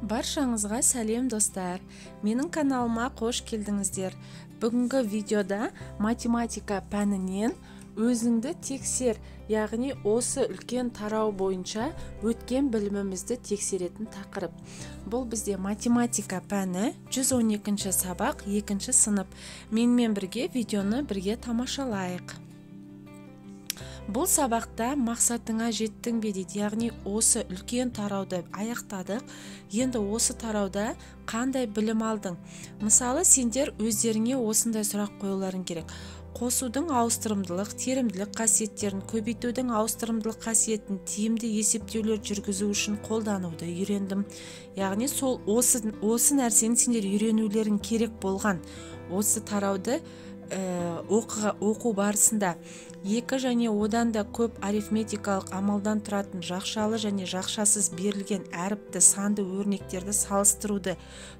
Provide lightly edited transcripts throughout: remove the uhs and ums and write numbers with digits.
Баршаңызға сәлем, достар! Менің каналыма қош келдіңіздер. Бүгінгі видеода математика пәнінен өзіңді тексер, яғни осы үлкен тарау бойынша өткен білімімізді тексеретін тақырып. Бұл бізде математика пәні 112 сабақ, 2 сынып. Менімен бірге видеоны бірге тамашалайық. Бұл сабақта мақсатыңа жеттің бе дейді, яғни осы үлкен тарауды аяқтадық. Енді осы тарауда қандай білім алдың? Мысалы, сендер өздеріңе осындай сұрақ қоюларың керек. Қосудың ауыстырымдылық, терімділік қасиеттерін, көбейтудің ауыстырымдылық қасиетін тиімді есептеулер жүргізу үшін қолдануды үйрендім. Яғни сол осы нәрсені сендер үйренулерің керек болған. Осы тарауды оқу барысында екі және одан да көп арифметикалық амалдан тұратын жақшалы және жақшасыз берілген әріпті санды өрнектерді салыстыруды.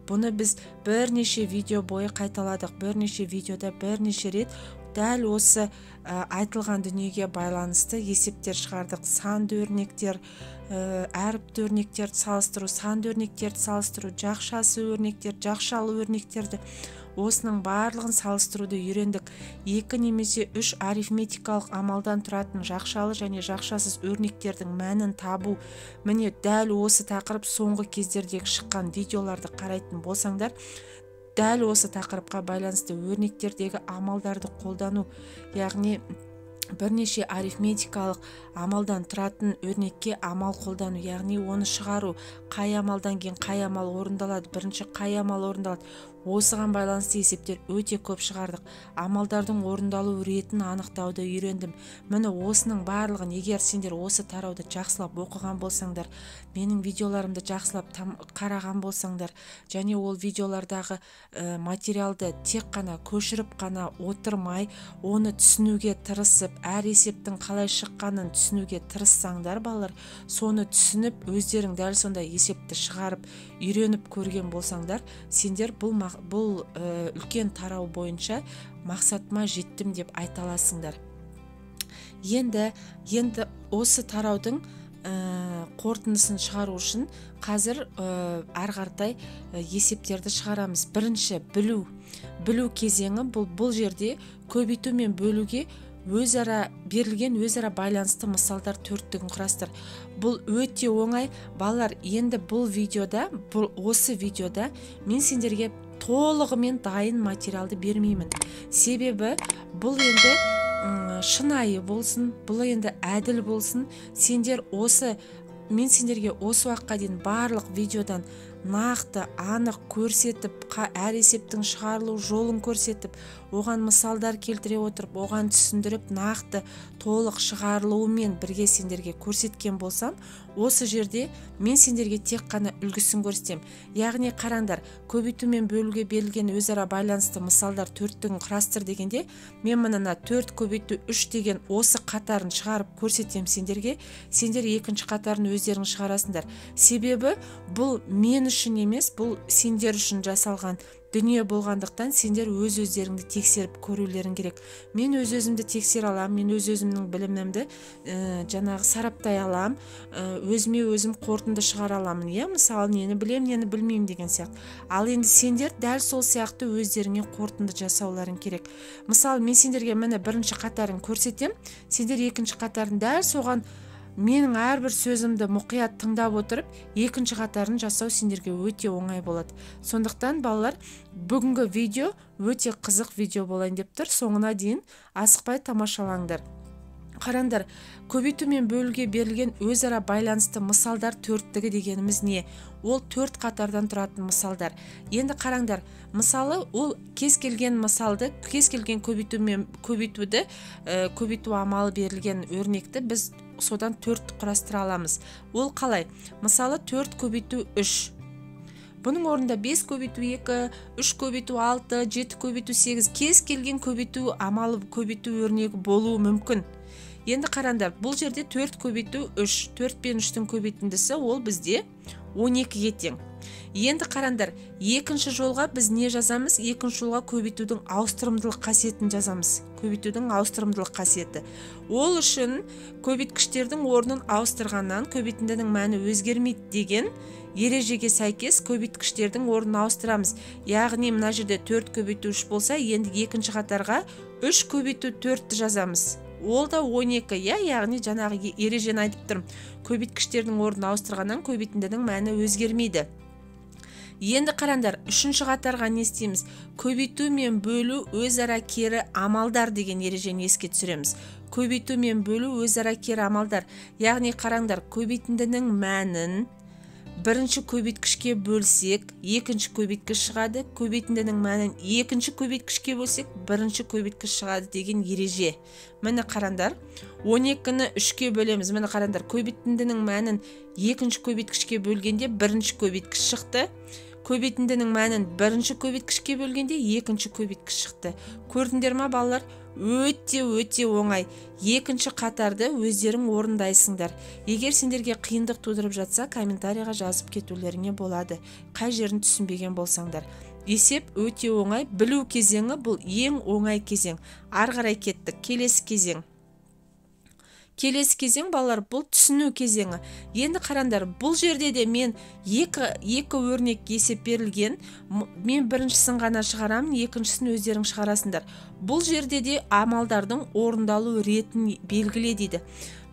Бұны біз бірнеше видео бойы қайталадық, бірнеше видеода бірнеше рет дәл осы айтылған дүниеге байланысты есептер шығардық. Санды өрнектер, әріпті өрнектерді салыстыру, санды өрнектерді салыстыру, жақшасы өрнектер, жақшалы өрнектерді, осының барлығын салыстыруды үйрендік. Екі немесе үш арифметикалық амалдан тұратын жақшалы және жақшасыз өрнектердің мәнін табу. Міне, дәл осы тақырып соңғы кездердегі шыққан видеоларды қарайтын болсаңдар, дәл осы тақырыпқа байланысты өрнектердегі амалдарды қолдану, яғни бірнеше арифметикалық амалдан тұратын өрнекке амал қолдану, яғни оны шығару, қай амалдан кейін қай амал орындалады, бірінші қай амал орындалады, осыған байланысты есептер өте көп шығардық. Амалдардың орындалу ретін анықтауды үйрендім. Міне, осының барлығын егер сендер осы тарауды жақсылап оқыған болсаңдар, менің видеоларымды жақсылап қараған болсаңдар, және ол видеолардағы материалды тек қана көшіріп қана отырмай, оны түсінуге тырысып, әр есептің қалай шыққанын түсінуге тырыссаңдар, балалар, соны түсініп, өздерің дәл сондай есепті шығарып, үйреніп көрген болсаңдар, сендер бұл үлкен тарау бойынша мақсатыма жеттім деп айта аласыңдар. Енді осы тараудың қорытындысын шығару үшін қазір ары қаратай есептерді шығарамыз. Бірінші білу. Білу кезеңі бұл жерде көбейту мен бөлуге өзара берілген өзара байланысты мысалдар төрттігін құрастыр. Бұл өте оңай, балалар. Енді бұл видеода, осы видеода мен сендерге толығымен дайын материалды бермеймін. Себебі бұл енді шынайы болсын, бұл енді әділ болсын. Мен сендерге осы уақытқа дейін барлық видеодан нақты, анық көрсетіп, әр есептің шығарылу жолын көрсетіп, оған мысалдар келтіре отырып, оған түсіндіріп, нақты, толық шығарылуымен бірге сендерге көрсеткен болсам, осы жерде мен сендерге тек қана үлгісін көрсетем. Яғни қараңдар, көбейту мен бөлуге берілген өзара байланысты мысалдар төрттігін құрастыр дегенде, мен мына 4 көбейту 3 деген осы қатарын шығарып көрсетем сендерге, сендер екінші қатарын өздерің шығарасыңдар. Себебі бұл мен үшін емес, бұл сендер үшін жасалған дүние болғандықтан сендер өз өздеріңді тексеріп көрулерің керек. Мен өз өзімді тексере алам, мен өз өзімнің білімімді жаңағы сараптай алам, өзіме өзім қорытынды шығара аламын, иә, мысалы, нені білем, нені білмеймін деген сияқты. Ал енді сендер дәл сол сияқты өздеріңе қорытынды жасауларың керек. Мысалы, мен сендерге міне бірінші қатарын көрсетем, сендер екінші қатарын дәл соған менің әрбір сөзімді мұқият тыңдап отырып, екінші қатарын жасау сендерге өте оңай болады. Сондықтан, балалар, бүгінгі видео өте қызық видео болайын деп тұр. Соңына дейін асықпай тамашалаңдар. Қараңдар, көбейту мен бөлуге берілген өзара байланысты мысалдар төрттігі дегеніміз не? Ол төрт қатардан тұратын мысалдар. Енді қараңдар, мысалы, ол кез келген мысалды, кез келген көбейту мен көбейтуді, көбейту амалы берілген өрнекті біз содан төрт құрастыра аламыз. Ол қалай? Мысалы, 4 көбейту 3. Бұның орнында 5 көбейту 2, 3 көбейту 6, 7 көбейту 8, кез келген көбейту амалы, көбейту өрнегі болуы мүмкін. Енді қараңдар, бұл жерде 4 көбейту 3, 4 пен 3-тің көбейтіндісі ол бізде 12-ге тең. Енді қараңдар, екінші жолға біз не жазамыз? Екінші жолға көбейтудің ауыстырымдылық қасиетін жазамыз. Көбейтудің ауыстырымдылық қасиеті. Ол үшін көбейткіштердің орнын ауыстырғаннан көбейтіндінің мәні өзгермейді деген ережеге сәйкес көбейткіштердің орнын ауыстырамыз. Яғни мына жерде 4 көбейту 3 болса, енді екінші қатарға 3 көбейту 4-ті жазамыз. Ол да 12, иә, яғни жаңағы ережені айтып тұрмын. Көбейткіштердің орнын ауыстырғаннан көбейтіндінің мәні өзгермейді. Енді қараңдар, үшінші қатарға не істейміз? Көбейту мен бөлу өзара кері амалдар деген ережені еске түсіреміз. Көбейту мен бөлу өзара кері амалдар. Яғни қараңдар, көбейтіндінің мәнін бірінші көбейткішке бөлсек, екінші көбейткіш шығады. Көбейтіндінің мәнін екінші көбейткішке бөлсек, бірінші көбейткіш шығады деген ереже. Міне қараңдар, 12-ні 3-ке бөлеміз. Міне қараңдар, көбейтіндінің мәнін екінші көбейткішке бөлгенде бірінші көбейткіш шықты. Көбейтіндінің мәнін бірінші көбейткішке бөлгенде екінші көбейткіш шықты. Көрдіңдер ма, балалар? Өте-өте оңай. Екінші қатарды өздерің орындайсыңдар. Егер сендерге қиындық тудырып жатса, комментарийға жазып кетулеріңе болады. Қай жерін түсінбеген болсаңдар. Есеп өте оңай. Білу кезеңі бұл ең оңай кезең. Ары қарай кеттік. Келесі кезең. Келесі кезең, балалар, бұл түсіну кезеңі. Енді қараңдар, бұл жерде де мен екі өрнек есеп берілген. Мен біріншісін ғана шығарамын, екіншісін өздерің шығарасыңдар. Бұл жерде де амалдардың орындалу ретін белгіле дейді.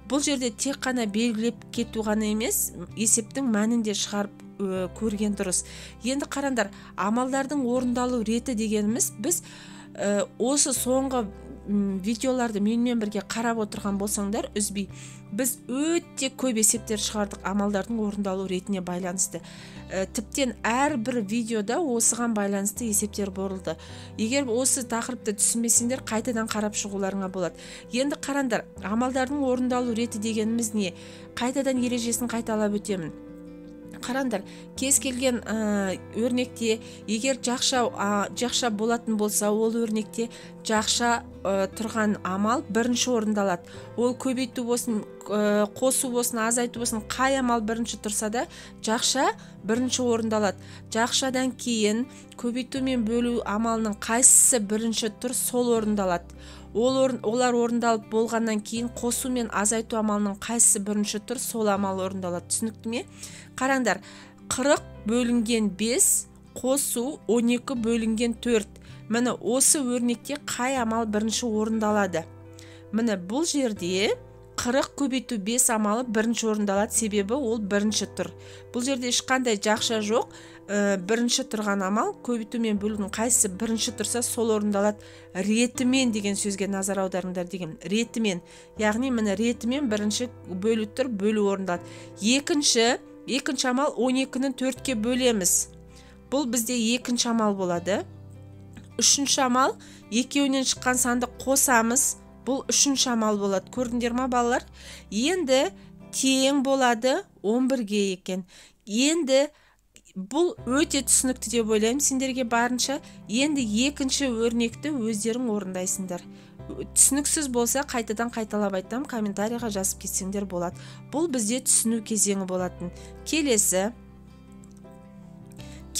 Бұл жерде тек қана белгілеп кету ғана емес, есептің мәнін де шығарып көрген дұрыс. Енді қараңдар, амалдардың орындалу реті дегеніміз, біз осы соңғы видеоларды менімен бірге қарап отырған болсаңдар, үзбей, біз өте көп есептер шығардық амалдардың орындалу ретіне байланысты. Тіптен әрбір видеода осыған байланысты есептер борылды. Егер осы тақырыпты түсінбесеңдер, қайтадан қарап шығуларыңа болады. Енді қараңдар, амалдардың орындалу реті дегеніміз не? Қайтадан ережесін қайталап өтемін. Қараңдар, кез келген өрнекте егер жақша болатын болса, ол өрнекте жақша тұрған амал бірінші орындалады. Ол көбейту болсын, қосу болсын, азайту болсын, қай амал бірінші тұрса да жақша бірінші орындалады. Жақшадан кейін көбейту мен бөлу амалының қайсысы бірінші тұр, сол орындалады. Олар орындалып болғаннан кейін қосу мен азайту амалының қайсысы бірінші тұр, сол амал орындалады. Түсінікті ме? Қараңдар, 40 бөлінген 5 қосу 12 бөлінген 4. Міне осы өрнекте қай амал бірінші орындалады? Міне бұл жерде 40 көбейту 5 амалы бірінші орындалады, себебі ол бірінші тұр. Бұл жерде ешқандай жақша жоқ. Бірінші тұрған амал көбейту мен бөлудің қайсысы бірінші тұрса, сол орындалады. Ретімен деген сөзге назар аударыңдар деген. Ретімен. Яғни міне ретімен бірінші бөлу тұр, бөлу орындалады. Екінші амал 12-ні 4-ке бөлеміз. Бұл бізде екінші амал болады. Үшінші амал екеуінен шыққан санды қосамыз. Бұл үшінші амал болады. Көрдіңдер ма, балалар? Енді тең болады 11-ге екен. Енді бұл өте түсінікті деп ойлаймын сендерге барынша. Енді екінші өрнекті өздерің орындайсыңдар. Түсініксіз болса, қайтадан қайталап айтам, комментарийға жазып кетсеңдер болады. Бұл бізде түсіну кезеңі болатын.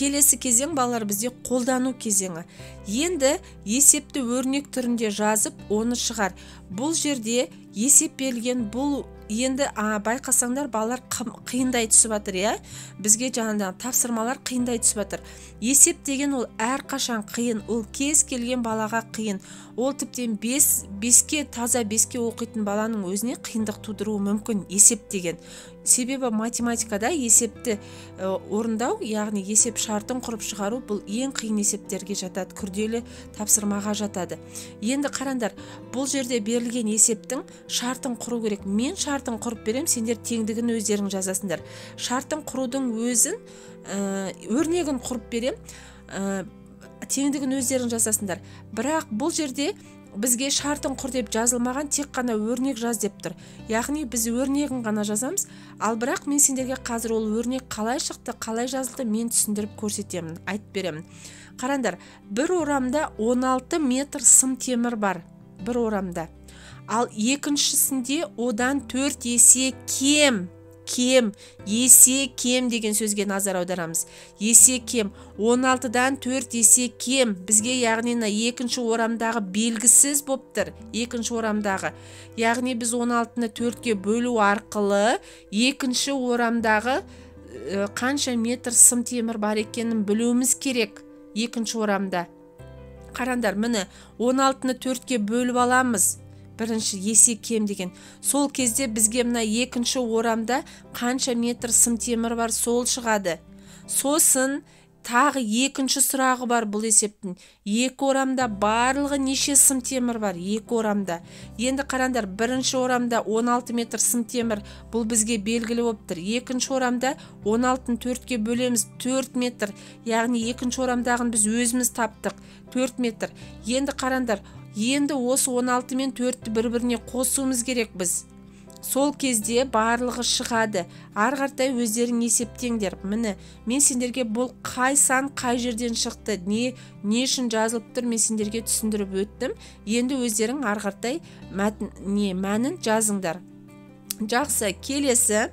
Келесі кезең, балалар, бізде қолдану кезеңі. Енді есепті өрнек түрінде жазып, оны шығар. Бұл жерде есеп берілген, бұл енді байқасаңдар, балалар, қиындай түсіп жатыр, иә? Бізге жаңағы тапсырмалар қиындай түсіп жатыр. Есеп деген ол әрқашан қиын, ол кез келген балаға қиын. Ол тіптен 5-ке, таза 5-ке оқитын баланың өзіне қиындық тудыруы мүмкін есеп деген. Себебі математикада есепті орындау, яғни есеп шартын құрып шығару, бұл ең қиын есептерге жатады, күрделі тапсырмаға жатады. Енді қараңдар, бұл жерде берілген есептің шартын құру керек. Мен шартын құрып берем, сендер теңдігін өздерің жазасыңдар. Шартын құрудың өзін, өрнегін құрып берем, теңдігін өздерің жазасыңдар. Бірақ бұл жерде бізге шартын құр деп жазылмаған, тек қана өрнек жаз деп тұр. Яғни біз өрнегін ғана жазамыз. Ал бірақ мен сендерге қазір ол өрнек қалай шықты, қалай жазылды, мен түсіндіріп көрсетемін, айтып беремін. Қараңдар, бір орамда 16 метр сым темір бар, бір орамда. Ал екіншісінде одан 4 есе кем кем, есе кем деген сөзге назар аударамыз. Есе кем, 16-дан 4 есе кем. Бізге яғни екінші орамдағы белгісіз болып тұр. Екінші орамдағы. Яғни біз 16-ны 4-ке бөлу арқылы екінші орамдағы қанша метр сым темір бар екенін білуіміз керек. Екінші орамда. Қараңдар, міне 16-ны 4-ке бөліп аламыз. Бірінші есе кем деген. Сол кезде бізге мына екінші орамда қанша метр сым темір бар, сол шығады. Сосын тағы екінші сұрағы бар бұл есептің. Екі орамда барлығы неше сым темір бар? Екі орамда. Енді қараңдар, бірінші орамда 16 метр сым темір, бұл бізге белгілі болып тұр. Екінші орамда 16-ны 4-ке бөлеміз, 4 метр. Яғни екінші орамдағын біз өзіміз таптық, 4 метр. Енді қараңдар, енді осы 16 мен 4-ті бір-біріне қосуымыз керек біз. Сол кезде барлығы шығады. Ары қаратай өздерің есептеңдер. Міне, мен сендерге бұл қай сан қай жерден шықты, не үшін жазылып тұр, мен сендерге түсіндіріп өттім. Енді өздерің ары қаратай мәнін жазыңдар. Жақсы, келесі.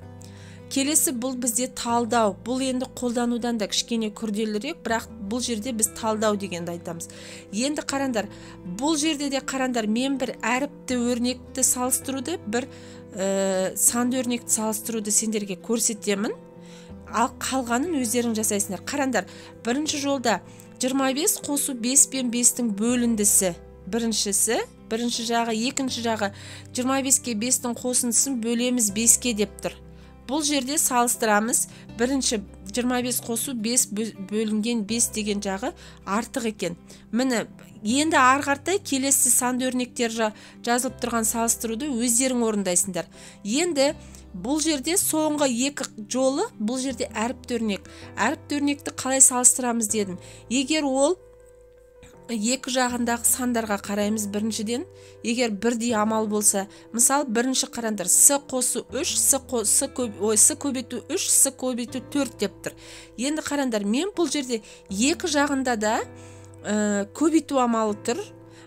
Келесі бұл бізде талдау. Бұл енді қолданудан да кішкене күрделірек, бірақ бұл жерде біз талдау дегенді айтамыз. Енді қараңдар, бұл жерде де қараңдар, мен бір әріпті өрнекті салыстыруды, бір санды өрнекті салыстыруды сендерге көрсетемін. Ал қалғанын өздерің жасайсыңдар. Қараңдар, бірінші жолда 25 қосу 5 пен 5-тің бөліндісі. Біріншісі, бірінші жағы, екінші жағы 25-ке 5-тің қосындысын бөлеміз 5-ке деп тұр. Бұл жерде салыстырамыз. Бірінші 25 қосу 5 бөлінген 5 деген жағы артық екен. Міне, енді ары қаратай келесі санды өрнектер жазылып тұрған салыстыруды өздерің орындайсыңдар. Енді бұл жерде соңғы екі жолы, бұл жерде әріпті өрнек. Әріпті өрнекті қалай салыстырамыз дедім. Егер ол екі жағындағы сандарға қараймыз біріншіден, егер бірдей амал болса, мысал бірінші қараңдар, с қосу 3, с көбейту 3, с көбейту 4 деп тұр. Енді қараңдар, мен бұл жерде екі жағында да көбейту амалы тұр,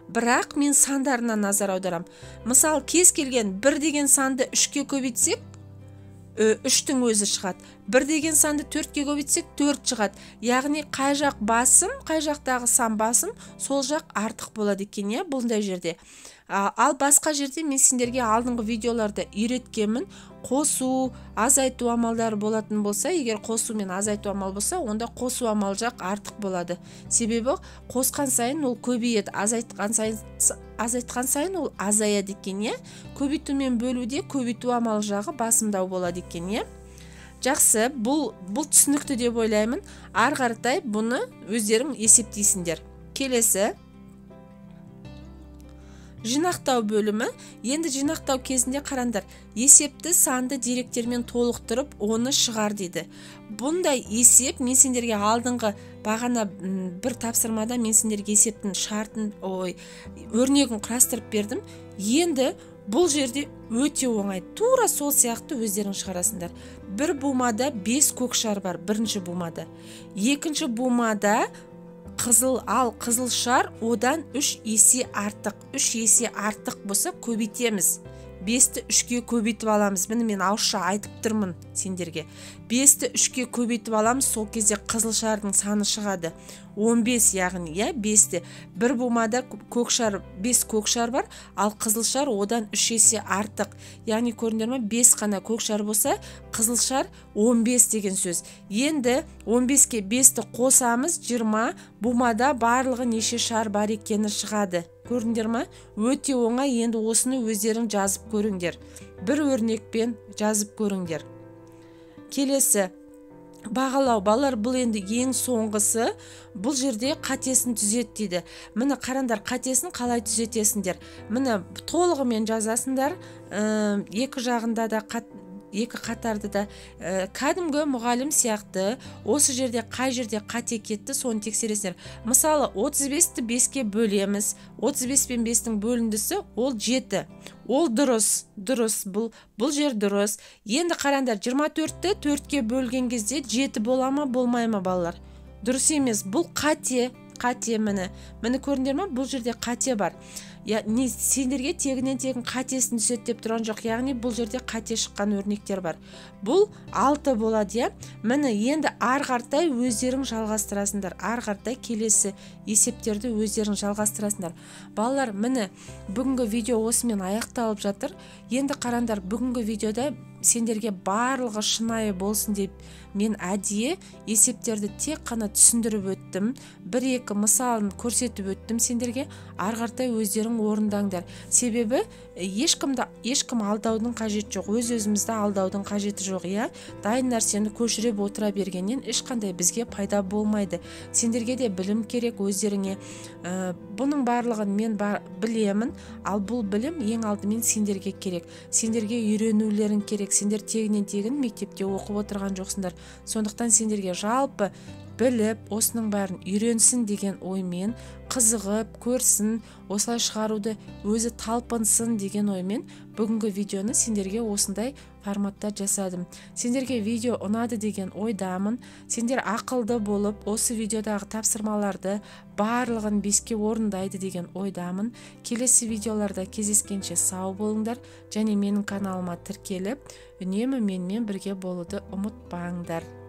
бірақ мен сандарына назар аударам. Мысал, кез келген 1 деген санды 3-ке көбейтсек, 3-тің өзі шығады. 1 деген санды 4-ке көбейтсек, 4 шығады. Яғни қай жақ басым, қай жақтағы сан басым, сол жақ артық болады екен, иә, бұндай жерде. Ал басқа жерде мен сендерге алдыңғы видеоларда үйреткенмін. Қосу, азайту амалдары болатын болса, егер қосу мен азайту амал болса, онда қосу амал жақ артық болады. Себебі қосқан сайын ол көбейеді, азайтқан сайын ол азаяды екен, иә. Көбейту мен бөлуде көбейту амал жағы басымдау болады екен, иә. Жақсы, бұл түсінікті деп ойлаймын. Ары қаратай бұны өздерің есептейсіңдер. Келесі жинақтау бөлімі. Енді жинақтау кезінде қараңдар, есепті санды деректермен толықтырып, оны шығар дейді. Бұндай есеп мен сендерге алдыңғы бағана бір тапсырмада мен сендерге есептің шартын, өрнегін құрастырып бердім. Енді бұл жерде өте оңай. Тура сол сияқты өздерің шығарасыңдар. Бір бумада 5 көк шар бар, бірінші бумада. Екінші бумада қызыл, ал қызыл шар одан 3 есе артық. 3 есе артық болса көбейтеміз. 5-ті 3-ке көбейтіп аламыз. Міне мен ауызша айтып тұрмын сендерге. 5-ті 3-ке көбейтіп аламыз, сол кезде қызыл шардың саны шығады. 15, яғни, иә, 5-ті. Бір бумада көк шар, 5 көк шар бар, ал қызыл шар одан 3 есе артық. Яғни көрдіңдер ме, 5 қана көк шар болса, қызыл шар 15 деген сөз. Енді 15-ке 5-ті қосамыз, 20, бумада барлығы неше шар бар екені шығады. Көрдіңдер ме? Өте оңай, енді осыны өздерің жазып көріңдер. Бір өрнекпен жазып көріңдер. Келесі бағалау, балалар, бұл енді ең соңғысы. Бұл жерде қатесін түзет дейді. Міне қараңдар, қатесін қалай түзетесіңдер? Міне толығымен жазасыңдар. Екі жағында да екі қатарды да кәдімгі мұғалім сияқты осы жерде қай жерде қате кетті соны тексересіңдер. Мысалы, 35-ті 5-ке бөлеміз. 35 пен 5-тің бөліндісі ол 7. Ол дұрыс, дұрыс, бұл жер дұрыс. Енді қараңдар, 24-ті 4-ке бөлген кезде 7 бола ма, болмай ма, балалар? Дұрыс емес, бұл қате, қате міне. Міне көрдіңдер ме, бұл жерде қате бар. Не сендерге тегіннен тегін қатесін түседі деп тұрған жоқ. Яғни бұл жерде қате шыққан өрнектер бар. Бұл 6 болады, иә? Міне, енді ары қаратай өздерің жалғастырасыңдар. Ары қаратай келесі есептерді өздерің жалғастырасыңдар. Балалар, міне, бүгінгі видео осымен аяқталып жатыр. Енді қараңдар, бүгінгі видеода сендерге барлығы шынайы болсын деп мен әдейі есептерді тек қана түсіндіріп өттім. Бір-екі мысалын көрсетіп өттім сендерге. Ары қаратай өздерің орындаңдар. Себебі ешкім алдаудың қажеті жоқ. Өз-өзімізді алдаудың қажеті жоқ, иә? Дайын нәрсені көшіріп отыра бергеннен ешқандай бізге пайда болмайды. Сендерге де білім керек өздеріңе. Бұның барлығын мен білемін, ал бұл білім ең алдымен сендерге керек. Сендерге үйренулерің керек. Сендер тегіннен тегін мектепте оқып отырған жоқсыңдар. Сондықтан сендерге жалпы біліп, осының бәрін үйренсін деген оймен, қызығып, көрсін, осылай шығаруды өзі талпынсын деген оймен бүгінгі видеоны сендерге осындай форматта жасадым. Сендерге видео ұнады деген ойдамын. Сендер ақылды болып, осы видеодағы тапсырмаларды барлығын 5-ке орындайды деген ойдамын. Келесі видеоларда кездескенше сау болыңдар және менің каналыма тіркеліп, үнемі менімен бірге болуды ұмытпаңдар.